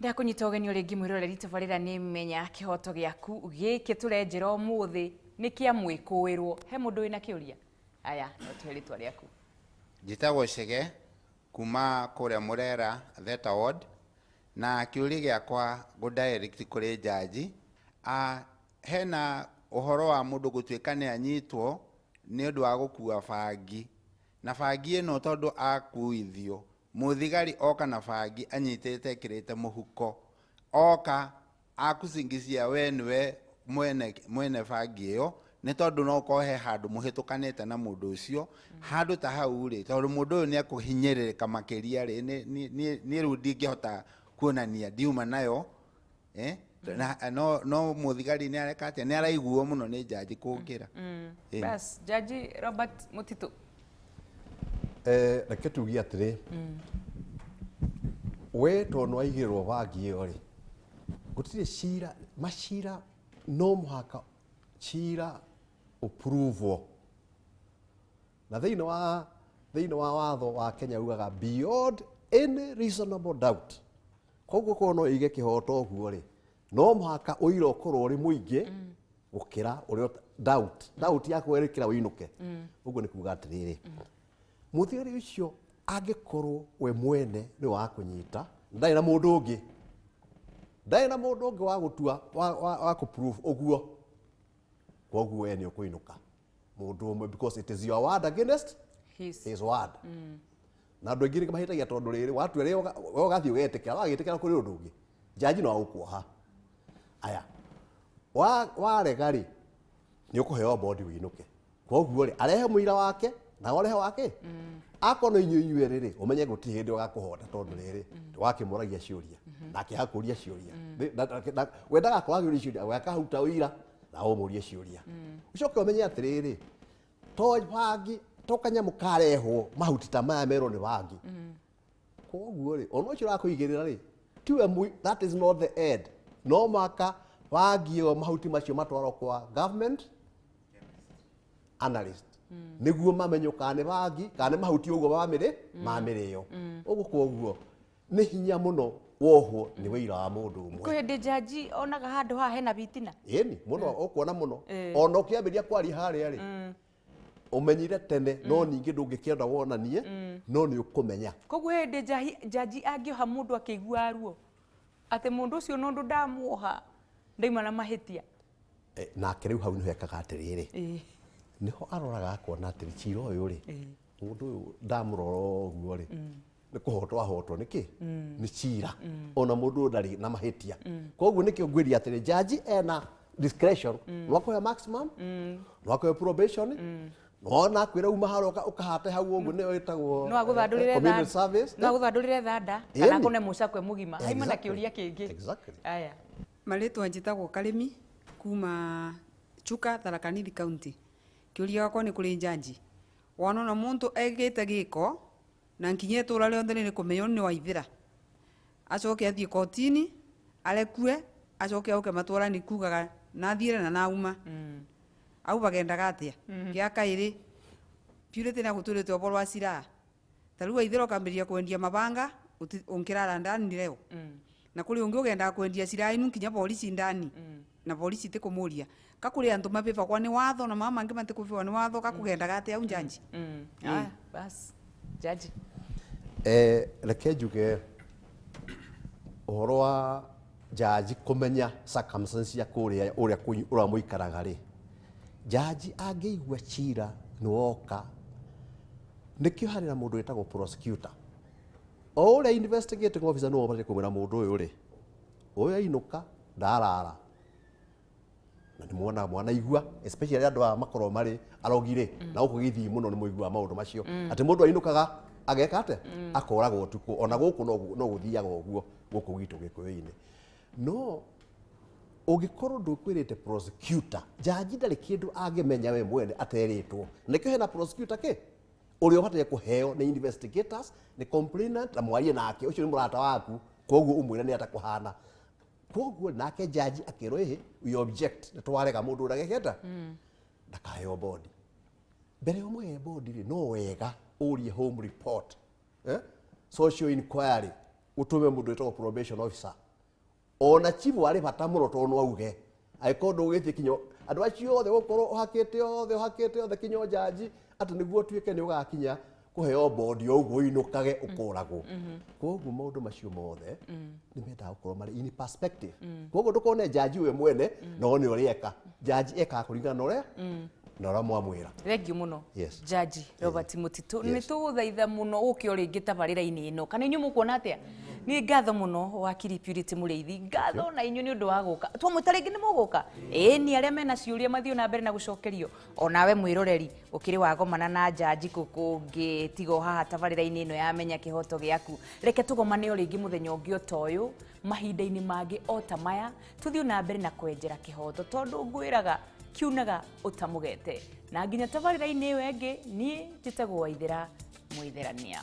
Ndakũnyita ũgeni o rĩngĩ mwĩroreri tabarĩra nĩ Menya Kĩhoto Gĩaku. Gĩkĩ tũrenjera ũmũthĩ nĩ kĩa mwĩkũĩrwo. He mũndũ wĩna kĩũria? Aya, no tũhe rĩtwa rĩaku. Njĩtagwo Chege kuma kũrĩa Murera, Theta Ward, na kĩũria gĩakwa ngũ direct kũrĩ njanji. Hena ũhoro wa mũndũ gũtuĩka nĩ anyitwo nĩ ũndũ wa gũkua bangi, na bangi ĩno tondũ akuithio Mũthigari oka na bangi anyitĩte ekĩrĩte mũhuko. Oka akũcingicĩa we nĩwe mwene mwene bangi ĩyo nĩ tondũ no ũkorwo he handũ mũhĩtũkanĩte na mũndũ ũcio. Handũ ta hau rĩ, tondũ mũndũ ũyũ nĩ ekũhinyĩrĩrĩka makĩria rĩ, niĩ rĩu ndingĩhota kuonania ndiuma nayo eh, na, no, no mũthigari nĩ areka atĩa? Nĩ araiguo mũno nĩ njanji kũngĩra. Bas, Jaji Robert Mutitu. Reke tuge atĩrĩ, we tondũ nĩ waigĩrĩrwo bangi ĩyo rĩ, gũtirĩ cira, macira no mũhaka cira ũpuruvwo. Na thĩinĩ wa thĩinĩ wa watho wa Kenya ugaga beyond any reasonable doubt. Koguo korwo no ĩige kĩhoto ũguo rĩ, no mũhaka ũira ũkorwo ũrĩ mũingĩ gũkĩra ũrĩa doubt doubt ya kwerekera ũinũke. Ũguo nĩ kuga atĩrĩrĩ, mũthigari ũcio angĩkorwo we mwene nĩ wa kũnyita, ndarĩ na mũndũ ũngĩ, ndarĩ na mũndũ ũngĩ wa gũtua wa kũ prove ũguo, koguo we nĩ ũkũinũka mũndũ ũmwe because it is your word against his, his word. Na andũ aingĩ nĩ mahĩtagia tondũ rĩrĩ watua rĩrĩ we ũgathiĩ ũgetĩkĩra, wagĩtĩkĩra kũrĩ ũndũ ũngĩ njanji no agũkuoha. Aya, warega rĩ, nĩ ũkũheo bondi wĩinũke. Koguo rĩ, arehe mũira wake na ũrehe wake, akorwo no inyuĩ inyuerĩ rĩ, ũmenye gũtirĩ hĩndĩ ũgakũhota tondũ rĩrĩ wakĩmũragia ciũria nake akũria ciũria. We ndagakorwo akĩũria ciũria, we akahuta ũira na ũmũrie ciũria. Ũcoke ũmenye atĩrĩrĩ, to bangi to kanyamũ karehwo mahuti ta maya merwo nĩ bangi. Koguo rĩ, ona ũcio ũrakũigĩrĩra rĩ, tiwe that is not the end. No maka bangi ĩyo mahuti macio matwarwo kwa government analyst nĩguo mamenye kana nĩ bangi kana nĩ mahuti ũguo mamĩrĩ mamĩrĩo ũguo. Koguo nĩ hinya mũno wohwo nĩ wĩira wa mũndũ ũmwe. Kwĩ hĩndĩ njanji onaga handũ haha hena bitina. Ĩni mũno, ũkuona mũno ona ũkĩambĩrĩria kwaria harĩa rĩ, ũmenyire tene, no ningĩ ndũngĩkĩenda wonanie, no nĩ ũkũmenya. Koguo he hĩndĩ njanji angĩoha mũndũ akĩiguaga ruo atĩ mũndũ ũcio nondũ ndamuoha ndaima na mahĩtia. Nake rĩu hau nĩho ekaga atĩrĩrĩ, nĩho aroraga akona atĩrĩ, cira ũyũ rĩ, mũndũ ũyũ ndamũrora ũguo rĩ, nĩ kũhotwo ahotwo nĩkĩ nĩ cira, ona mũndũ ũyũ ndarĩ na mahĩtia. Koguo nĩkĩo ngwĩria atĩrĩ, jaji ena discretion, no akũhe maximum, no akũhe probation, no ona akwĩra uma harĩa ũkahate hau ũguo, nĩyo ĩtagwo no agũthandũrĩre community service. No agũthandũrĩre thanda kana akũne mũcakwe mũgima haima na kĩũria kĩngĩ. Exactly. Aya. Marĩtwa njĩtagwo Karĩmi kuma Chuka, Tharaka Nithi County. Kĩũria gĩakwa nĩ kũrĩ njanji. Wonona mũndũ ekĩte gĩko na nginya itũra rĩothe rĩrĩ kũmenya ũyũ nĩ waithĩra, acoke athiĩ kotini arekue, acoke oke matwarani kugaga nathiĩre na nauma. Au bagendaga atĩa? Gĩa kaĩrĩ, Purity nĩ agũtwĩrĩte ũboro wa silaha. Ta rĩu waithĩra ũkambĩrĩria kwendia mabanga ũngĩrara ndani leo. Na kũrĩ ũngĩ ũgendaga kwendia silaha inu nginya borici ndani. Na borici itikũmũria. Ka kũrĩ antu mabĩbagwa nĩ watho na maya mangĩ matikũbĩbwa nĩ watho, ka kũgendaga atĩa au njanji? Aya, bas. Jaji. Reke njuge ũhoro wa jaji kũmenya circumstances cia kũrĩa ũrĩa ũrĩa mũikaraga rĩ, jaji angĩigua cira nĩ woka, nĩkĩo harĩ na mũndũ wĩtagwo prosecutor. O ũrĩa investigating officer nĩwe ũbatiĩ kũmwĩra mũndũ ũyũ rĩ, ũyũ ainũka ndarara. Na nĩ muonaga mwanaigua, especially andũ aya makoragwo marĩ arogi rĩ, na gũkũ gĩthii mũno nĩ mũiguaga maũndũ macio atĩ mũndũ ainũkaga ageka atĩa, akoragwo ũtukũ. Ona gũkũ no gũthiaga ũguo gũkũ gwitũ gĩkũyũ-inĩ. No ũngĩkorwo ndũkwĩrĩte prosecutor, jaji ndarĩ kĩndũ angĩmenya we mwene aterĩtwo. Nĩkĩo hena prosecutor kĩ ũrĩa ũbataire kũheo nĩ investigators, nĩ complainant, na mwarie nake, ũcio nĩ mũrata waku, koguo ũmwĩre nĩ atakũhana. Koguo nake jaji akĩrwo ĩhĩ, we object, nĩ twarega mũndũ ũrĩa ageketa ndakaheo bondi. Mbere ya ũmũhe bondi rĩ, no wega ũrie home report, eh? Social inquiry, ũtũme mũndũ wĩtagwo probation officer. Ona chibu arĩ bata mũno tondũ no auge angĩkorwo ndũgĩtie kinya andũ acio othe gũkorwo ũhakĩte othe, ũhakĩte othe kinya o jaji atĩ nĩguo ũtuĩke nĩ ũgakinya kũheo bondi o ũguo ũinũkage ũkũragwo. Koguo maũndũ macio mothe nĩ mendaga gũkorwo marĩ in perspective. Koguo ndũkone jaji we mwene na one ũrĩa eka. Jaji ekaga kũringana na ũrĩa mwamwĩra. Thengiũ mũno. Yes. Jaji Robert Mutitu, Yes. nĩ tũgũthaitha mũno ũke o rĩngĩ tabarĩra-inĩ ĩno, kana inyuĩ mũkuona atĩa? Nĩ ngatho mũno wakiri Purity Mũrĩithi, ngatho na inyuĩ nĩ ũndũ wa gũka. Twamwĩta rĩngĩ nĩ mũgũka? Ĩĩ, ni arĩa mena ciũria mathiĩ na mbere na gũcokerio. Onawe mwĩroreri ũkĩrĩ wagomana na jaji kũngĩ tiga o haha tabarĩra-inĩ ĩno ya Menya Kĩhoto Gĩaku. Reke tũgomane o rĩngĩ mũthenya ũngĩ o ta ũyũ, mahinda-inĩ mangĩ o ta maya, tũthiĩ na mbere na kwenjera kĩhoto, tondũ ngwĩraga kiunaga ũtamũgete. Na nginya tabarĩra-inĩ ĩyo ĩngĩ, niĩ njĩtagwo Waithera Mũitherania.